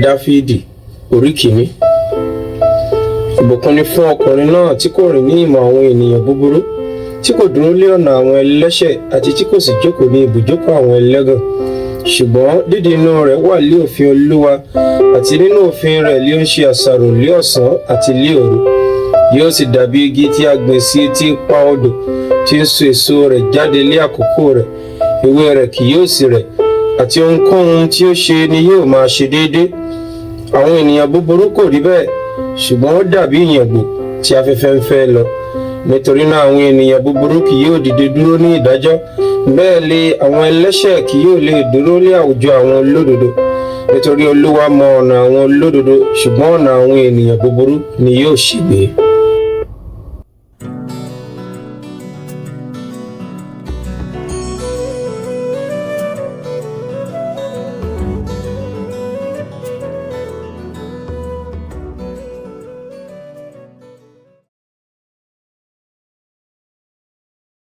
Dáfídì orí kìíní. Ìbùkún ni fún ọkùnrin náà tí kò rìn ní ìmọ̀ àwọn ènìyàn búburú, tí kò dúró lé ọ̀nà àwọn ẹlẹ́ṣẹ̀, àti tí kò sì jókòó ní ibùjókòó àwọn ẹlẹ́gàn. Ṣùgbọ́n dídì inú rẹ̀ wà lé òfin Olúwa, àti nínú òfin rẹ̀ lé ó ń ṣe àṣàrò lé ọ̀sán àti lé òru. Yóò sì dàbí igi tí a gbìn sí etí ipa odò, tí ń so èso rẹ̀ jáde lé àkókò rẹ̀, ewé rẹ̀ kì yóò sì rẹ̀, àti ohunkóhun tí ó ṣe ni yóò máa ṣe déédé. Àwọn ènìyàn búburú kò rí bẹ́ẹ̀, ṣùgbọ́n ó dàbí ìyàngbò tí afẹ́fẹ́ ń fẹ́ lọ. Nítorí náà àwọn ènìyàn búburú kì yóò dìde dúró ní ìdájọ́, bẹ́ẹ̀ lé àwọn ẹlẹ́ṣẹ̀ kì yóò lè dúró ní àwùjọ àwọn olódodo. Nítorí Olúwa mọ ọ̀nà àwọn olódodo, ṣùgbọ́n ọ̀nà àwọn ènìyàn búburú ni yóò ṣègbé.